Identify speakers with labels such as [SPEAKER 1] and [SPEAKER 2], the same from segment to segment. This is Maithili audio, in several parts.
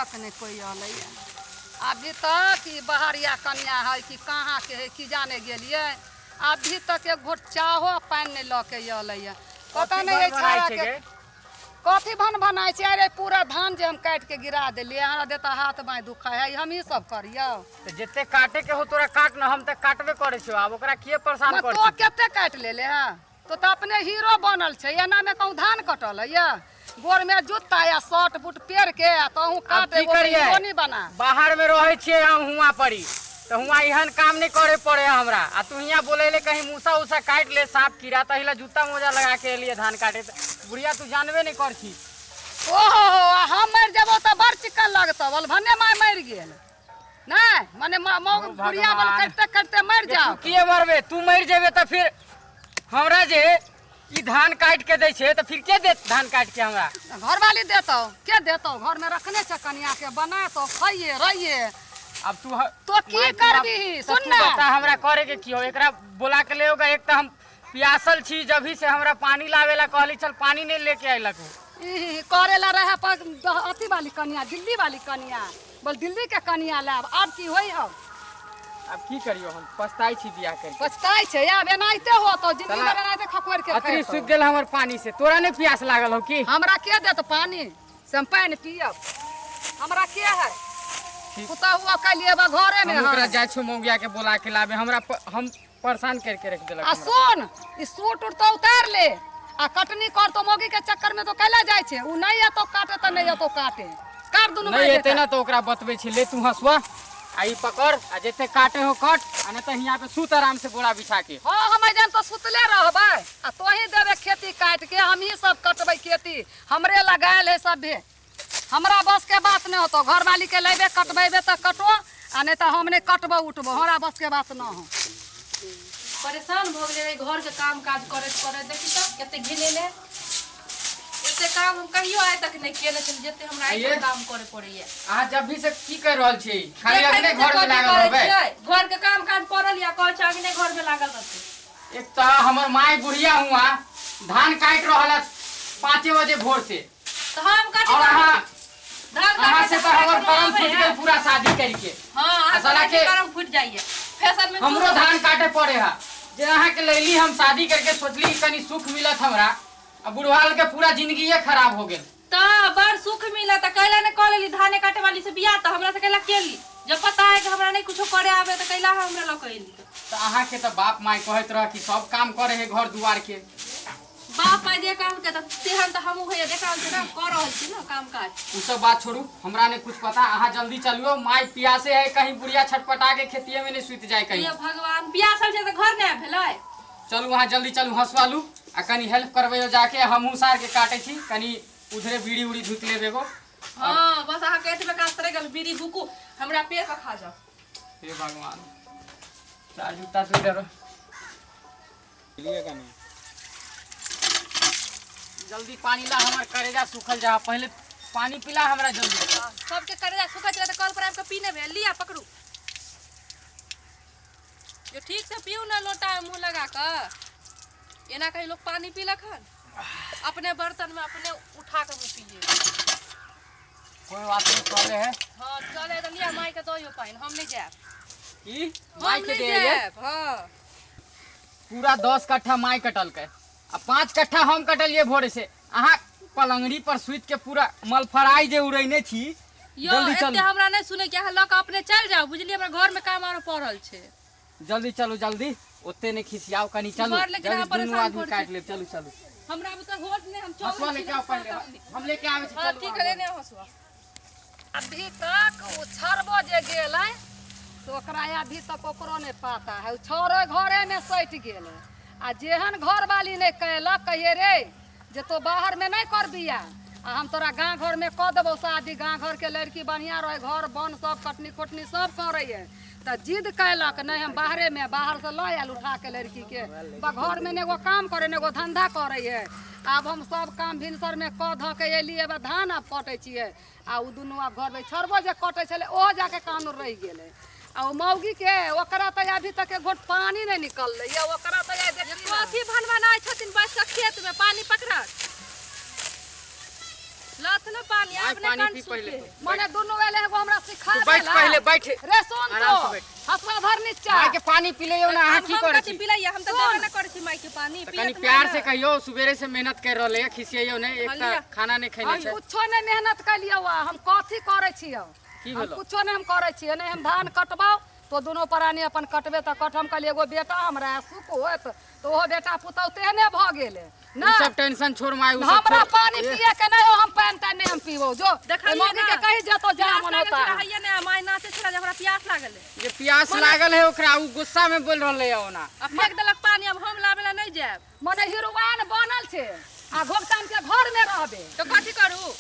[SPEAKER 1] तक नहि कोइ अलैए। अभी तक ई बहरिया कनिया है कि कहाँ के है की जाने गेलियै, अभी तक एक घोट चाहो पानि नहि लऽ के अलैए। पता नहि है छाड़ा के कथी भन भनाइ छै। अरे पूरा धान जे हम काटि के गिरा देलियै, हमरा देता हाथ बाँहि दुखाइ है, हमही सब करियौ।
[SPEAKER 2] तऽ जते काटे के हो तोरा काट न, हम तऽ काटबे करै छियौ, आब ओकरा किए परेशान कर
[SPEAKER 1] तो कते काटि लेले हँ? तो तऽ अपने हीरो बनल छै, एना में कहूँ धान कटल है? गोर में जूता या शर्ट बूट पेर के आ तहूँ काट
[SPEAKER 2] की
[SPEAKER 1] एगो
[SPEAKER 2] करियै?
[SPEAKER 1] हीरो नहीं बना।
[SPEAKER 2] बाहर में रहै छियै हम हुआँ परी, तऽ हुआँ एहन काम नहीं करे पड़े है हमरा। आ तू हियाँ बोलेले कहीं मूसा उसा काटि ले, सांप कीड़ा, तही ला जूता मोजा लगा के एलियै धान काटे। तऽ बुढ़िया तू जानबे नहीं कर छी।
[SPEAKER 1] ओहो हो, आ हम मरि जेबो तऽ बड़ चिकन लगतौ, बोल भने माय मरि गेल नहीं मने मौग
[SPEAKER 2] ओ
[SPEAKER 1] बुढ़िया बोल
[SPEAKER 2] भगवान।
[SPEAKER 1] कटते कटते मरि
[SPEAKER 2] तू
[SPEAKER 1] जाओ।
[SPEAKER 2] किए मरबे? तू मरि जेबे तऽ फिर हमरा जे ई धान काटि के दै छै तऽ फिर के देत धान काटि के हमरा?
[SPEAKER 1] घरवाली देतौ, के देतौ? घर में रखने छै कनिया के, बनातौ खाइए रहिए।
[SPEAKER 2] अब तू
[SPEAKER 1] तो की
[SPEAKER 2] माय, तू आब-
[SPEAKER 1] करबिही?
[SPEAKER 2] तऽ
[SPEAKER 1] सुन
[SPEAKER 2] तू
[SPEAKER 1] ना।
[SPEAKER 2] बता हमरा करे के की हो? एकरा बोला के ले होगा। एक तऽ हम प्यासल छी, जभी से हमरा पानी लावे ला कहली चल, पानी नहीं लेके अयलक उ।
[SPEAKER 1] ई करेला रहे पर अथी वाली कनिया, दिल्ली वाली कनिया, बोल दिल्ली के कनिया लाब। आब की होई हो?
[SPEAKER 2] अब की करियो, हम पछताई छी बियाह करके।
[SPEAKER 1] पछताई छै? आब एनाहिते होतो जिंदगी
[SPEAKER 2] साला,
[SPEAKER 1] भर एनाहिते खकोरि के
[SPEAKER 2] अतरी
[SPEAKER 1] खैतौ।
[SPEAKER 2] सूख गेल हमर पानी से। तोरा नहीं प्यास लागल हो की?
[SPEAKER 1] हमरा के देत पानी से हम पानि पियब? हमरा के है?
[SPEAKER 2] ठीक।
[SPEAKER 1] पुतहुआ कैलिए बा घरे में।
[SPEAKER 2] हम ओकरा
[SPEAKER 1] है।
[SPEAKER 2] जाइ छौ मौगिया के बोला के लाबे। हमरा हम परेशान करके रख देलक
[SPEAKER 1] आ
[SPEAKER 2] हमरा।
[SPEAKER 1] सुन, ई सूट उट तो उतार ले आ कटनी कर। तो मौगी के चक्कर में तो कैला जाइ छै? उ नहीं एतो काटे त नहीं एतो काटे, काट दुनू
[SPEAKER 2] नहीं
[SPEAKER 1] भाई
[SPEAKER 2] एते
[SPEAKER 1] बेटा।
[SPEAKER 2] ना तो ओकरा बतबै छी। ले तू हंसुआ आ ई पकड़ आ जते काटे हो कट, आ नहीं तो हियां पे सुत आराम से बोरा बिछा के।
[SPEAKER 1] हाँ, हम एजन तो सुतले रहबै आ तोही देबे खेती काट के, हमही सब कटबै खेती, हमरे लगायल है सभे। हमरा बस के बात नहीं होतो। घरवाली के लेबे कटबेबे तऽ कटो, आ नहीं तऽ हम नहीं कटबो उठबो, हमरा बस के बात न हो।
[SPEAKER 3] परेशान भऽ गेलियै घरके काम काज करैत करैत। देखी तऽ कते घिनेले, एते काम हम कहियो आइ तक नहि केने छलियै जते हमरा आइ
[SPEAKER 2] आइये।
[SPEAKER 3] काम करे पड़ैया।
[SPEAKER 2] अहाँ जब भी से की कर रहल छी? खाली
[SPEAKER 3] देखै
[SPEAKER 2] अगने
[SPEAKER 3] छियै
[SPEAKER 2] घर में
[SPEAKER 3] कथी
[SPEAKER 2] लागल
[SPEAKER 3] करै
[SPEAKER 2] रहबै।
[SPEAKER 3] छियै। घरके काम काज पड़ल या कहै छै अगने घर में लागल रहतै।
[SPEAKER 2] एक तऽ हमर माय बुढ़िया हुआ धान काटि रहल है 5 बजे भोर से।
[SPEAKER 3] तऽ हम कथी
[SPEAKER 2] और अहाँ
[SPEAKER 3] धान
[SPEAKER 2] अहाँ
[SPEAKER 3] काटे
[SPEAKER 2] से
[SPEAKER 3] तऽ
[SPEAKER 2] तऽ हमर
[SPEAKER 3] हमरा
[SPEAKER 2] करम
[SPEAKER 3] कोनो
[SPEAKER 2] फूटि
[SPEAKER 3] आबै
[SPEAKER 2] गेल पूरा शादी करके।
[SPEAKER 3] हँ, अहाँ
[SPEAKER 2] साला
[SPEAKER 3] के
[SPEAKER 2] के-
[SPEAKER 3] करम फूटि जाइए फैशन में।
[SPEAKER 2] हमरो धान काटे पड़े है जे अहाँ के लैली हम शादी करके, सोचली कनी सुख मिलत हमरा, आ बुढ़वाल के पूरा जिंदगी खराब हो गेल।
[SPEAKER 3] तऽ बड़ सुख मिलत तऽ कैला ने कऽ लेली धाने काटे वाली से बियाह? तऽ हमरा से कैला केली जब पता है कि हमरा नहीं कुछो करे आवे? तऽ कैला हमरा लऽ के एली?
[SPEAKER 2] तऽ अहाँ के तऽ बाप माय कहैत रह कि सब काम करे है घर दुआर के।
[SPEAKER 3] बाप माय जे कहलकै तऽ तेहन तऽ हमहूँ भैया देख रहल छी ने, कऽ रहल छी ने काम काज।
[SPEAKER 2] उ सब बात छोड़ू, हमरा नहीं कुछ पता, अहाँ जल्दी चलियो, माय प्यासे है, कहीं बुढ़िया छटपटा के खेतिए में नहीं सुति जाए कहीं।
[SPEAKER 3] हे भगवान, प्यासल छै तऽ घर नहि भेलै?
[SPEAKER 2] चलू अहाँ जल्दी चलू, हंसुआ लू आ कनी हेल्प करबै जाके। हमहूँ सार के काटे छी, कनी उधरे बीड़ी उड़ी धुक लेब एगो।
[SPEAKER 3] हँ, बस अहाँके एतबे काज तऽ रहि गेल, बीड़ी धुकू, हमरा पेड़ पर खा जाउ।
[SPEAKER 2] हे भगवान, चार जूता तू इधर जल्दी पानी ला, हमर करेजा सूखल जा, पहले पानी पिला हमरा जल्दी।
[SPEAKER 3] सबके करेजा सूखल छलै तऽ कल पर आबि कऽ पीने भेल। लिअ पकड़ू, जो ठीक से पीऊ ने, लोटा में मुंह लगा कऽ। एना कहीं लोग पानी पीलक हन? अपने बर्तन में अपने उठा कऽ मुँह पिए।
[SPEAKER 2] कोई बात नहीं, चले है।
[SPEAKER 3] हाँ चले तऽ लिअ, माय के दइयो पानि, हम नहि जायब।
[SPEAKER 2] की
[SPEAKER 3] हम
[SPEAKER 2] माय के
[SPEAKER 3] नहि
[SPEAKER 2] दे?
[SPEAKER 3] जायब। हाँ।
[SPEAKER 2] पूरा 10 कट्ठा माय कटलकै आ 5 कट्ठा हम कटलियै भोरे से। अहाँ पलंगड़ी पर सुति के पूरा मलफराई जे उड़ैने छी।
[SPEAKER 3] यौ,
[SPEAKER 2] जल्दी
[SPEAKER 3] एते
[SPEAKER 2] चलू।
[SPEAKER 3] हमरा नहि सुनै के, अहाँ लऽ कऽ अपने चलि जाउ, बुझलियै? हमरा घर में काम आरो पड़ल छै।
[SPEAKER 2] जल्दी चलू जल्दी, ओते नहि खिसियाउ कनी, चलू
[SPEAKER 3] घर लेकिन
[SPEAKER 2] जल्दी।
[SPEAKER 3] अहाँ
[SPEAKER 2] दुनू
[SPEAKER 3] परेशान
[SPEAKER 2] आदमी
[SPEAKER 3] करै
[SPEAKER 2] काटि
[SPEAKER 3] छी।
[SPEAKER 2] लेब, चलू चलू।
[SPEAKER 3] हमरा बुते होत नहि, हम चलै
[SPEAKER 2] हंसुआ
[SPEAKER 3] छी।
[SPEAKER 2] लेके आओ पहिले, हम लेके आबै छी।
[SPEAKER 3] हाँ
[SPEAKER 2] चलू
[SPEAKER 3] ठीक
[SPEAKER 2] अहाँ
[SPEAKER 3] है,
[SPEAKER 2] जल्दी।
[SPEAKER 3] लेने हंसुआ।
[SPEAKER 1] अभी तक ओ छड़बो जे गेलै से ओकरा अभी तक ओकरो नहि पता है। ओ छड़े घरेमे सटि गेलै आ जेहन घरवाली नहि कयलक, कहिए रे जे तो बाहरमे नहि कर बियाह आ हम तोरा गाँव घरमे कऽ देबौ शादी, गाँव घरके लड़की बढ़िआँ रहै, घर बन सब कटनी खोटनी सब करैए, तऽ जिद कयलक, नहि हम बाहरेमे। बाहरसँ लऽ आयल उठाके लड़कीके, बा घरमे ने एगो काम करै ने एगो धन्धा करैए। आब हम सब काम भिनसरमे कऽ धऽ के एलियै, बा धान आब कटै छियै आ ओ दुनू आब घरमे छड़बो जे कटै छलै ओहो जाके कानून रहि गेलै। आ ओ मौगीके ओकरा तऽ अभी तक एक घोट पानी नहि निकललै यऽ ओकरा तऽ आइ देखी ने।
[SPEAKER 3] कथी भनभनाइ छथिन बैस कऽ खेतमे? पानी पकड़त। लथ न पानी
[SPEAKER 2] माय,
[SPEAKER 3] अपने
[SPEAKER 2] पानी
[SPEAKER 3] कान
[SPEAKER 2] पी पहिले
[SPEAKER 3] सूखे
[SPEAKER 2] तू।
[SPEAKER 1] मने दुनू एले एगो हमरा सिखा
[SPEAKER 2] तू बैठ
[SPEAKER 1] देला।
[SPEAKER 2] पहिले, बैठ।
[SPEAKER 1] रे सुन
[SPEAKER 2] आराम
[SPEAKER 1] तो
[SPEAKER 2] से बैठ।
[SPEAKER 1] हसुआ धर नीचा
[SPEAKER 2] माय के पानी पी ले ना अहाँ
[SPEAKER 3] हम
[SPEAKER 2] की
[SPEAKER 3] हम
[SPEAKER 2] करै
[SPEAKER 3] कथी
[SPEAKER 2] छी
[SPEAKER 3] पिलैया हम तऽ
[SPEAKER 1] सुन।
[SPEAKER 3] देबे न करै छी माय के पानी
[SPEAKER 2] तऽ
[SPEAKER 3] पियत
[SPEAKER 2] कनी
[SPEAKER 3] माय
[SPEAKER 2] प्यार
[SPEAKER 3] न।
[SPEAKER 2] से कहियो सुबेरे से मेहनत कर रहले है खिसियौ नहीं एक
[SPEAKER 3] हाँ,
[SPEAKER 2] तऽ
[SPEAKER 3] लिअ।
[SPEAKER 2] खाना नहीं खैले
[SPEAKER 1] हम
[SPEAKER 2] छै
[SPEAKER 1] कुछो नहीं मेहनत कलियौ आ हम कथी करै छियौ
[SPEAKER 2] की
[SPEAKER 1] हम
[SPEAKER 2] भेलौ?
[SPEAKER 1] कुछो नहीं हम करै छियै नहीं हम धान कटबाउ तो दुनू प्राणी अपन कटबे तऽ कट हम कहलियै एगो बेटा हमरा सुख होत तऽ ओहो बेटा पुतहु तेहने भऽ गेलै
[SPEAKER 2] उ
[SPEAKER 1] ना
[SPEAKER 2] सब टेंशन छोड़ माय उ सब
[SPEAKER 1] हमरा
[SPEAKER 2] छोड़।
[SPEAKER 1] पानी पिए के नहीं हो हम पानि तानि नहीं हम पीबो जो
[SPEAKER 3] देखलियै
[SPEAKER 1] मम्मी के
[SPEAKER 3] ना।
[SPEAKER 1] कही जेतो जा
[SPEAKER 3] प्यास
[SPEAKER 1] मन
[SPEAKER 3] लागल
[SPEAKER 1] होता
[SPEAKER 3] छलै, हैया ने माय नाचै छलै जे हमरा प्यास लागल है।
[SPEAKER 2] जे प्यास लागल है ओकरा उ गुस्सा में बोल रहले है ओना
[SPEAKER 3] आ फेंक देलक पानी अब हम लाबे ला नहीं जायब
[SPEAKER 1] मने हिरोइन बनल छै आ घोघटान के घर में रहबे
[SPEAKER 3] तो कथी करू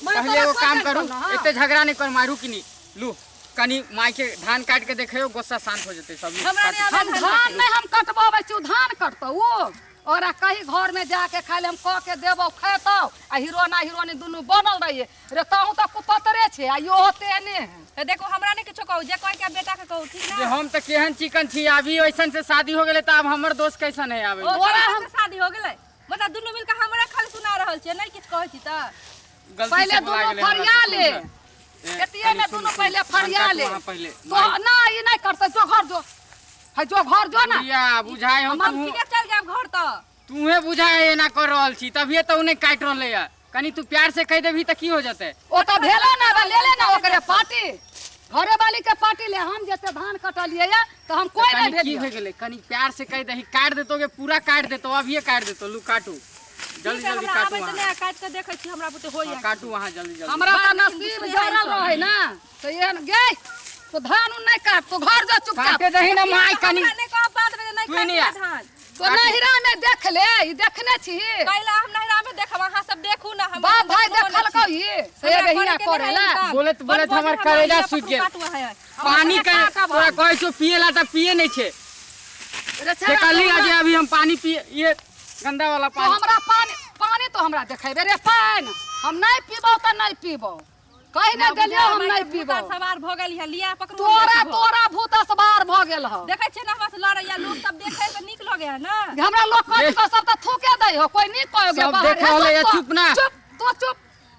[SPEAKER 1] मने
[SPEAKER 2] पहले
[SPEAKER 1] तोरा
[SPEAKER 2] एगो
[SPEAKER 1] कोइ
[SPEAKER 2] काम
[SPEAKER 1] टेंशन
[SPEAKER 2] करू
[SPEAKER 1] न, हाँ।
[SPEAKER 2] एते झगड़ा नहीं कर मारू कि नहीं लू कनी माय के धान काट के देखियो गुस्सा शांत हो जेतै सब लू,
[SPEAKER 3] हमरा
[SPEAKER 2] काटू।
[SPEAKER 3] नहि
[SPEAKER 1] हम धान नहीं हम कटबाबै छी धान कटतौ ओ और आ कहीं घर में जाके खाली हम कह के देबौ खेतौ आ हिरोना हिरोनी दुनू बनल रहिए रे तहूँ तऽ कुपतरे छै आ इहो तेहने है
[SPEAKER 3] तऽ देखो हमरा नहि किछो कहू जे कहै के बेटा के कहू ठीक
[SPEAKER 2] जे
[SPEAKER 3] ना
[SPEAKER 2] हम तऽ केहन चिकन छी अभी ऐसन से शादी हो गेलै तऽ आब हमर दोस्त कैसन है आबे
[SPEAKER 3] ओ
[SPEAKER 1] तोरा
[SPEAKER 3] हम शादी हो गेलै मतलब दुनू मिलके हमरा खाली सुना रहल छियै नहि किछु कहै छी तऽ
[SPEAKER 2] गलती
[SPEAKER 1] पहिले
[SPEAKER 2] से बोला
[SPEAKER 1] दुनू
[SPEAKER 2] गेलै हमरा
[SPEAKER 1] फरिया
[SPEAKER 2] से,
[SPEAKER 1] ले
[SPEAKER 2] सुन ना। ए,
[SPEAKER 1] एतिये
[SPEAKER 2] कनी
[SPEAKER 1] में
[SPEAKER 2] सुन,
[SPEAKER 1] दुनू
[SPEAKER 2] सुन,
[SPEAKER 1] पहिले
[SPEAKER 2] धान
[SPEAKER 1] फरिया
[SPEAKER 2] काटू
[SPEAKER 1] ले
[SPEAKER 2] अहाँ पहिले
[SPEAKER 1] तो ना ई नहीं करतै जो घर जो है जो घर जो ना
[SPEAKER 2] बुढ़िया बुझाय हम
[SPEAKER 3] हम
[SPEAKER 2] तू
[SPEAKER 3] ठीके चल जायब घर तऽ
[SPEAKER 2] तूहे बुझाय एना कर रहल छी तभिए तऽ उ नहि काटि रहलै है कनी तू प्यार से कहि देबही तऽ की हो जेतै
[SPEAKER 1] ओ तऽ भेलो ना बा ले ले ना ओकरे पार्टी घरे वाली के पार्टी ले हम जते धान कटलियै या तऽ हम कोई नहीं
[SPEAKER 2] कनी की
[SPEAKER 1] भेलियै
[SPEAKER 2] भे गेलै कनी प्यार से कहि दही काटि देतो के पूरा काटि देतो अभिये काटि देतो लू काटू जल्दी
[SPEAKER 3] ठीक है,
[SPEAKER 2] जल्दी
[SPEAKER 3] हमरा
[SPEAKER 2] काटू
[SPEAKER 3] आबै तऽ
[SPEAKER 2] अहाँ
[SPEAKER 3] नहि काटि कऽ देखै छी हमरा बुते होइया
[SPEAKER 2] हाँ, काटू अहाँ जल्दी जल्दी
[SPEAKER 1] हमरा तऽ
[SPEAKER 3] बाप रे,
[SPEAKER 1] नसीब
[SPEAKER 3] दुश्मनी
[SPEAKER 1] जरल
[SPEAKER 3] आइ
[SPEAKER 1] रहे ना तऽ एहन गे तो धान उन नहीं काट तो घर जा चुपचाप
[SPEAKER 2] काटे दही ना माय कनी
[SPEAKER 3] हमरा नहि कहब बाद में नहि
[SPEAKER 2] तू
[SPEAKER 3] काटि
[SPEAKER 2] नहीं आ।
[SPEAKER 3] धान
[SPEAKER 1] तो नहिरा में देख ले ई देखने छी
[SPEAKER 3] कैला हम नहिरा में देखब अहाँ सब देखू ना हम
[SPEAKER 1] बाप भाई देखल ई से
[SPEAKER 3] हमरा
[SPEAKER 1] हिया
[SPEAKER 3] करे के
[SPEAKER 1] करेला
[SPEAKER 3] नहीं है
[SPEAKER 2] बोलत
[SPEAKER 3] बड
[SPEAKER 2] बोलत
[SPEAKER 3] बोझ
[SPEAKER 2] हमर
[SPEAKER 3] हमरा
[SPEAKER 2] करेजा
[SPEAKER 3] हिया
[SPEAKER 2] सूखि
[SPEAKER 3] पकड़ू
[SPEAKER 2] गेल।
[SPEAKER 3] काटू है।
[SPEAKER 2] पानी के
[SPEAKER 1] हमरा का
[SPEAKER 2] तोरा कहै छौ पिए ला तऽ पिए नहीं छै
[SPEAKER 1] रे छेड़ा,
[SPEAKER 2] फेकली
[SPEAKER 1] तो
[SPEAKER 2] आज अभी हम पानी पिए ये गंदा वाला
[SPEAKER 1] तो
[SPEAKER 2] पानी
[SPEAKER 1] हमरा पानी पानी तो हमरा देखेबे रे पानि हम नहीं पीबौ तऽ नहीं पीबौ कहि नहि देलियौ हम नहीं पीबौ
[SPEAKER 3] भूत सवार भऽ गेल है लिया पकड़ू
[SPEAKER 1] तोरा तोरा भूत असवार भऽ गेल हौ
[SPEAKER 3] देखै छियै ना हमरा से लड़ैया लोग सब देखै तऽ नीक लगै है ना
[SPEAKER 1] हमरा लोग कथी कह सब तऽ थूके दै हो कोई नीक कहो
[SPEAKER 2] सब देख रहल है, चुप ना।
[SPEAKER 1] चुप तो चुप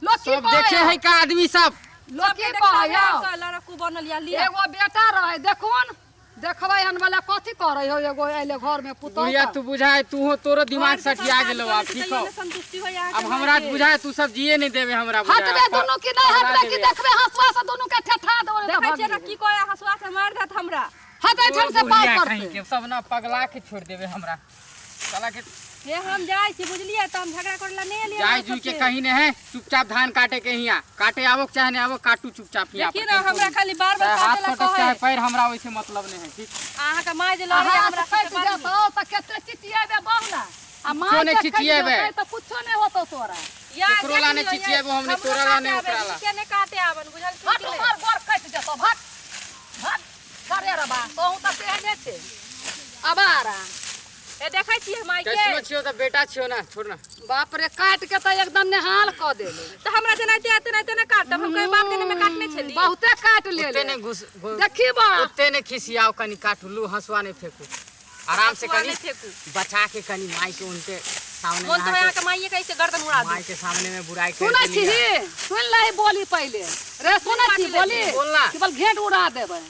[SPEAKER 1] लोग की
[SPEAKER 2] सब देखे है का आदमी सब
[SPEAKER 1] लोग की कहै
[SPEAKER 3] लड़कू बनल या लिया
[SPEAKER 1] एगो बेटा रहे देखुन देखबै हन वाला कथी करै हो एगो अइले घर में पुतहु
[SPEAKER 2] बुढ़िया तू बुझाए तू हो तोरो दिमाग
[SPEAKER 3] घर के
[SPEAKER 2] सठिया
[SPEAKER 3] सब
[SPEAKER 2] गेलो
[SPEAKER 3] काज
[SPEAKER 2] आब
[SPEAKER 3] करै छी
[SPEAKER 2] ठीक
[SPEAKER 3] तैयो
[SPEAKER 2] हो
[SPEAKER 3] ने संतुष्टि होइया अहाँके
[SPEAKER 2] अब हमरा
[SPEAKER 3] मायके।
[SPEAKER 2] बुझाए तू सब जिए नहीं देवे हमरा बुझाए
[SPEAKER 1] हटबे दुनू की नहीं
[SPEAKER 2] पकड़ा
[SPEAKER 1] हटबे की
[SPEAKER 2] देबे।
[SPEAKER 1] देखबे हंसुआ से दुनू के ठेठा देबो नहीं
[SPEAKER 3] देखै
[SPEAKER 1] तऽ
[SPEAKER 3] छियै ना की कहै हसुआ से मारि देत हमरा
[SPEAKER 1] हट एहिठाम से पार
[SPEAKER 2] बुढ़िया
[SPEAKER 1] करते
[SPEAKER 2] कहीं के सब ना पगला के छोड़ देवे हमरा साला के
[SPEAKER 3] हे हम जाइ छी बुझलियै तऽ हम झगड़ा करै ला नहि एलियै
[SPEAKER 2] जाय
[SPEAKER 3] अहाँ
[SPEAKER 2] जुई के
[SPEAKER 3] सबके।
[SPEAKER 2] कहीं नहीं है चुपचाप धान काटे के हिया काटे आवो के चाहे नहीं आवो काटू चुपचाप हिया
[SPEAKER 3] देखिए ना हमरा खाली बार बार
[SPEAKER 2] चाहे हाथ
[SPEAKER 3] काटे ला
[SPEAKER 2] कटक चाहे
[SPEAKER 3] कहै
[SPEAKER 2] पैर हमरा वैसे मतलब नहीं है ठीक
[SPEAKER 3] अहाँके माय जे लड़ैया
[SPEAKER 1] हाथ
[SPEAKER 3] हमरा
[SPEAKER 1] कटि
[SPEAKER 3] सबके बारे में।
[SPEAKER 1] जेतौ तऽ कते चिचियेबे बहुला आ
[SPEAKER 2] कुछो
[SPEAKER 1] माय
[SPEAKER 2] नहि
[SPEAKER 1] के कटि
[SPEAKER 2] चिचियेबै।
[SPEAKER 1] जेतै तऽ कुछो नहि होतौ तोरा
[SPEAKER 3] या
[SPEAKER 2] केकरो ला
[SPEAKER 3] देख
[SPEAKER 2] नहि
[SPEAKER 3] लियौ,
[SPEAKER 2] चिचियेबो हम, नहि
[SPEAKER 3] हमरो
[SPEAKER 2] तोरा ला, नहि
[SPEAKER 3] काटे
[SPEAKER 2] ओकरा
[SPEAKER 3] आबे,
[SPEAKER 2] ला।
[SPEAKER 3] नीके नहि काटे आबन बुझलखिन
[SPEAKER 1] हट
[SPEAKER 3] कि नहि
[SPEAKER 1] हमर गोर कटि जेतौ भाग भाग करे रे बा तोहूँ तऽ तेहने छै अबारा
[SPEAKER 3] ए देखै छियै माय के
[SPEAKER 2] कैसनो छियो तो बेटा छियो ना छोड़ ना
[SPEAKER 1] बाप रे काट के तऽ एकदम नेहाल कऽ देले
[SPEAKER 3] तऽ हमरा जेनाहिते आते तेनाहिते ने काटब हम कहीं बाप देने में काटने छली
[SPEAKER 1] बहुते काट
[SPEAKER 2] ओते
[SPEAKER 1] लेले
[SPEAKER 2] नहीं घुस
[SPEAKER 1] देखी बा
[SPEAKER 2] ओते नहीं खिसियाओ कनी काटू लू हंसुआ नहीं फेंकू आराम से
[SPEAKER 3] हंसुआ
[SPEAKER 2] कनी
[SPEAKER 3] नहीं फेंकू।
[SPEAKER 2] बचा के कनी माई के उनके सामने
[SPEAKER 3] मोन तो
[SPEAKER 2] नहा
[SPEAKER 3] यहाँ
[SPEAKER 2] के
[SPEAKER 3] के माइये कैसे गर्दन उड़ा दी
[SPEAKER 2] माई के सामने में बुराई कर
[SPEAKER 1] सुनै छी सुन लही बोली पहिले रे सुनै छी बोली
[SPEAKER 2] बोल ना।
[SPEAKER 1] केवल घेंट उड़ा देबै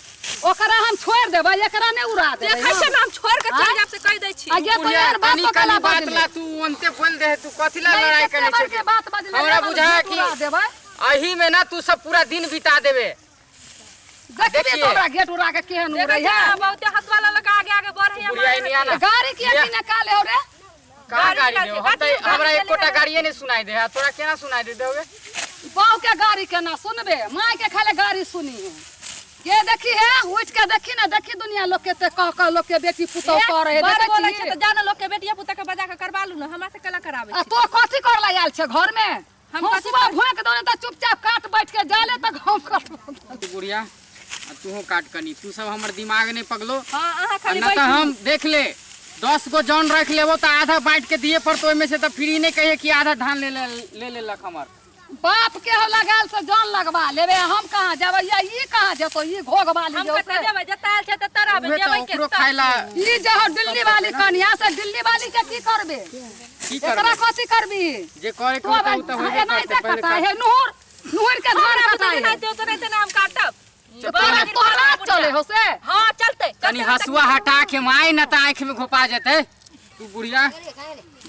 [SPEAKER 1] ओकरा हम छोड़ि देबै एकरा नहि उड़ा देबै
[SPEAKER 3] देखै छियै ने हम छोड़ के चलि
[SPEAKER 1] आँय?
[SPEAKER 3] जायब से कहि दै छी
[SPEAKER 1] आ ये तो
[SPEAKER 2] बुढ़िया,
[SPEAKER 1] यार बात
[SPEAKER 2] कनी
[SPEAKER 1] तो
[SPEAKER 2] कनी
[SPEAKER 1] गला
[SPEAKER 2] बात
[SPEAKER 1] बजले
[SPEAKER 2] ला तू उनते बोल दे तू कथी ला
[SPEAKER 1] नहीं,
[SPEAKER 2] लड़ाई
[SPEAKER 1] कते
[SPEAKER 2] करने
[SPEAKER 1] बार
[SPEAKER 2] छे
[SPEAKER 1] के बात बजले
[SPEAKER 2] हमरा
[SPEAKER 1] केवल
[SPEAKER 2] बुझाया
[SPEAKER 1] घेंट
[SPEAKER 2] कि
[SPEAKER 1] उड़ा देबै
[SPEAKER 2] अही में ना तू सब पूरा दिन बिता देबे
[SPEAKER 1] देखबी
[SPEAKER 2] देखिए।
[SPEAKER 1] तो ओकरा घेंट उड़ा के केहन
[SPEAKER 3] देखै
[SPEAKER 1] उड़ै
[SPEAKER 3] छियै
[SPEAKER 1] है
[SPEAKER 3] ने बहुते हंसुआ लऽ लऽ के आगे आगे बढ़ै है
[SPEAKER 2] बुढ़िया एने आ ना
[SPEAKER 1] गाड़ी किया
[SPEAKER 2] या।
[SPEAKER 1] की निकाले हो रे
[SPEAKER 2] कहाँ
[SPEAKER 3] गाड़ी
[SPEAKER 2] गाड़ी
[SPEAKER 3] निकाल
[SPEAKER 2] देबो
[SPEAKER 3] के,
[SPEAKER 2] हम तऽ
[SPEAKER 3] गाड़ी
[SPEAKER 2] हमरा
[SPEAKER 3] निकाल
[SPEAKER 2] एकोटा
[SPEAKER 3] के।
[SPEAKER 2] गाड़िए नहीं सुनाई दे है तोरा केना सुनाई दे देबे
[SPEAKER 1] बाऊ के गाड़ी केना सुनबे माय के खाली गाड़ी सुनी है ये देखी है उठ के देखी ना देखी दुनिया लोग के ते कह कह लोग के बेटी पुतोह करे है
[SPEAKER 3] बड़
[SPEAKER 1] देखै
[SPEAKER 3] बोलै
[SPEAKER 1] छी
[SPEAKER 3] छै तऽ जानो लोग के बेटिया पुता के बजा के करवा लू ना हमरा से केला कराबै
[SPEAKER 1] आ तो कथी कर ला आयल छै घर में
[SPEAKER 3] हम
[SPEAKER 1] हम
[SPEAKER 3] कथी
[SPEAKER 1] सुबह भोंक दो तऽ चुपचाप काट बैठ के जाले तक हम कटबो
[SPEAKER 2] तू बुढ़िया आ तूहो काट कनी तू सब हमर दिमाग नहीं पगलो
[SPEAKER 3] हां अहाँ
[SPEAKER 2] आ
[SPEAKER 3] खाली
[SPEAKER 2] ना तऽ हम देख ले 10 गो जौन रख लेबो तऽ आधा बांट के दिए पर तो ओहिमे से तऽ फ्री नहीं कहिए कि आधा धान ले ले ले लेलक हमर
[SPEAKER 1] बाप के हो लगाल से जन लगवा लेबे हम कहाँ जेबै या ई कहाँ जेतो ई घोघ वाली
[SPEAKER 3] हम
[SPEAKER 1] जो
[SPEAKER 3] कतऽ जेबै जतऽ आयल छै ततऽ रहबै
[SPEAKER 2] उहे तऽ
[SPEAKER 3] जेबै के
[SPEAKER 2] ओकरो खाय ला
[SPEAKER 1] ई जे हो दिल्ली वाली कनिया से दिल्ली वाली के की करबे
[SPEAKER 2] की
[SPEAKER 1] एकरा
[SPEAKER 2] करबै
[SPEAKER 1] कथी करबी
[SPEAKER 2] जे करे
[SPEAKER 1] तू
[SPEAKER 2] के
[SPEAKER 1] अब
[SPEAKER 2] होतै उ तऽ होबे
[SPEAKER 1] एनाहिते
[SPEAKER 2] करतै पहिले
[SPEAKER 1] कटाइ है नुहुर नुहुर के धान
[SPEAKER 3] हमरा
[SPEAKER 1] कटाइ है
[SPEAKER 3] एनाहिते तो नहीं हम काटब
[SPEAKER 1] तोरा तोरा चले हो से
[SPEAKER 3] हाँ चलते
[SPEAKER 2] तनी हसुआ हटा के माय न तऽ आँखि में घोपा जेतै तू बुढ़िया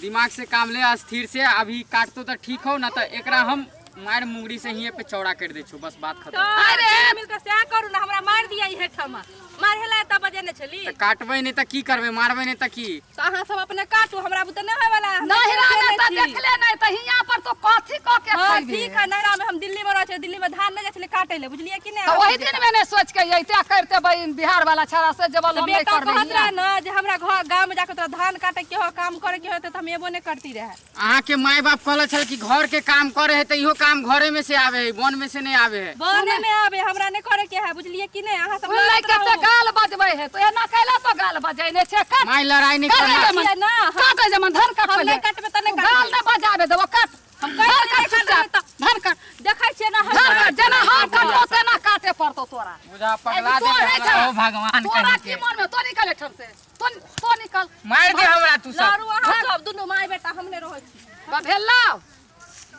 [SPEAKER 2] दिमाग से काम ले स्थिर से अभी काटतो तऽ ठीक हो ना तऽ एकरा हम मार मुंगरी से हिये पे चौड़ा कर दै छौ बस बात खत्म
[SPEAKER 3] अरे मिलकर सएह करू ना हमरा मार दिया इहे ठमा मारे ला तब बजेने छली
[SPEAKER 2] तऽ काटबै नहि तऽ की करबै मारबै नहि तऽ की
[SPEAKER 3] तऽ अहाँ सब अपने काटू हमरा बुते नहि होय वाला
[SPEAKER 1] नहिरा में तऽ देखले नहीं तऽ हियां पर तो कथी क के
[SPEAKER 3] हाँ
[SPEAKER 1] खैबे
[SPEAKER 3] ठीक है नैहरा में हम दिल्ली में रहै छियै दिल्ली में धान नहीं जाइ छलै काटै ले बुझलियै कि नहि
[SPEAKER 1] तऽ ओही दिन में नहीं सोच के अइते करते बहिन बिहार वाला छड़ा से जबल
[SPEAKER 3] तऽ
[SPEAKER 1] हम नहीं
[SPEAKER 3] बेटा
[SPEAKER 1] करबे
[SPEAKER 3] कहत
[SPEAKER 1] हियां।
[SPEAKER 3] रहे ना जे हमरा घर गाँव में जाके तोरा धान काटे के हो काम करे के होते तऽ हम एबो नहीं करती रहे
[SPEAKER 2] अहाँके माय बाप कहल छल कि घर के काम करे है तऽ इहो काम घरे में से आवे है वन में से नहीं आवे है
[SPEAKER 3] बने में आवे हमरा नहीं करे के है बुझलियै कि नहीं अहाँ सब
[SPEAKER 1] सुन लै
[SPEAKER 3] लड़ैत
[SPEAKER 1] के
[SPEAKER 3] रहू।
[SPEAKER 1] गाल बजबै है तो एना कैला तो गाल बजै नहि छै काट
[SPEAKER 2] माय लड़ाई नहीं
[SPEAKER 1] काट
[SPEAKER 2] करना
[SPEAKER 1] जमन
[SPEAKER 3] छियै ना, हम-
[SPEAKER 1] काट जमन धान काट
[SPEAKER 3] हम
[SPEAKER 1] पहिले
[SPEAKER 3] नहि काटबै तऽ नहि
[SPEAKER 1] तू गाल
[SPEAKER 3] काटबै।
[SPEAKER 1] नहि बजाबे देबो काट
[SPEAKER 3] हम
[SPEAKER 1] धान
[SPEAKER 3] कहि
[SPEAKER 1] काट
[SPEAKER 3] देबै
[SPEAKER 1] चुपचाप
[SPEAKER 3] तऽ
[SPEAKER 1] धान काट
[SPEAKER 3] देखै छियै ना हम
[SPEAKER 1] धान काट जेना हम काटबो तेना काटे पड़तौ तोरा
[SPEAKER 2] बुझा पगला
[SPEAKER 1] तोरे
[SPEAKER 2] दे हमरा,
[SPEAKER 1] छौ।
[SPEAKER 2] ओ भगवान
[SPEAKER 1] तोरा
[SPEAKER 2] कहीं
[SPEAKER 1] की
[SPEAKER 2] के
[SPEAKER 1] मन में तो निकल एठन से तो तो निकल
[SPEAKER 2] मार दे हमरा तू सब
[SPEAKER 3] लड़ू अहाँ सब दुनू माय बेटा हम नहि रहै छी
[SPEAKER 1] बभेलाओ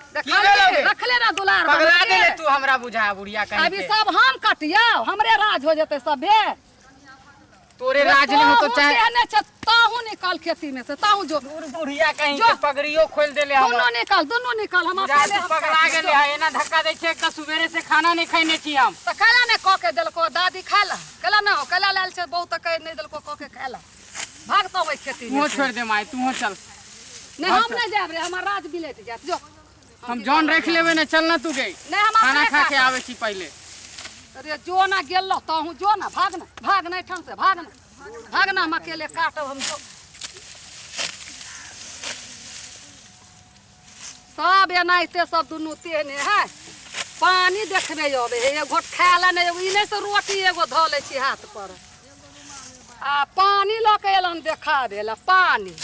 [SPEAKER 2] की भेलौ रे?
[SPEAKER 1] रखले ना दुलार
[SPEAKER 2] पगला
[SPEAKER 1] बना के।
[SPEAKER 2] देले तू हमरा बुझा बुढ़िया कहीं
[SPEAKER 1] अभी
[SPEAKER 2] के
[SPEAKER 1] सब हम कटियौ हमरे राज हो जेतै सभे
[SPEAKER 2] तोरे राज नहीं हो तो चाहे
[SPEAKER 1] तेहने छै ताहू निकल खेती में से ताहू जो
[SPEAKER 2] दूर बुढ़िया कहीं
[SPEAKER 1] जो।
[SPEAKER 2] के पगड़ियो खोल देले
[SPEAKER 1] दुनू
[SPEAKER 2] हमरा
[SPEAKER 1] निकल दुनू निकल हम
[SPEAKER 2] बुझा
[SPEAKER 1] अकेले
[SPEAKER 2] तू
[SPEAKER 1] हम
[SPEAKER 2] पगला
[SPEAKER 1] काटबै।
[SPEAKER 2] गेले है एना धक्का दै छै एक तऽ सुबेरे से खाना नहीं खैने छी हम
[SPEAKER 1] तऽ कैला नहि कऽ के देलको दादी खाय ला कैला ना हो कैला लायल छै बहुत तऽ कहि नहि देलको कऽ के खाय ला भागतौ ओहि खेती में
[SPEAKER 2] तूहो
[SPEAKER 1] से।
[SPEAKER 2] छोड़ दे माय तूहो चल
[SPEAKER 1] नहि हम नहि जायब रे हमर राज बिलटि जायत जो
[SPEAKER 2] हम जौन रख लेबे ना चल ना तू गई
[SPEAKER 1] नहि हम
[SPEAKER 2] खाना
[SPEAKER 1] अपने
[SPEAKER 2] खा के
[SPEAKER 1] काटब।
[SPEAKER 2] आवे छी पहले
[SPEAKER 1] अरे जो ना गेल तहूँ जो ना भाग ना भाग ना एहिठाम से भाग ना भाग ना हम अकेले काटब हम जो सब एनाहिते सब दुनू तेहने है पानी देखबे अबे है एगो घोट खाय ला नहि एगो ई नहि से रोटी एगो धऽ लै छी हाथ पर आ पानी लऽ के एलन देखाबे ला पानी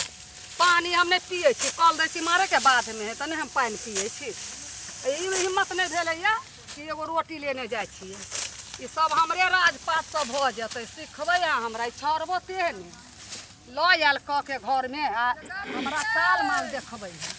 [SPEAKER 1] पानी हम नहि पियै छी कल दै छी मारैके बादमे है तऽ नहि हम पानि पियै छी ई हिम्मत नहि भेलैया कि एगो रोटी लेने जाइ छियै ई सब हमरे राजपाट सब भऽ जेतै सिखबै अहाँ हमरा ई छोड़बो तेहने लऽ आयल कऽ के घरमे आ हमरा ताल माल देखबै है।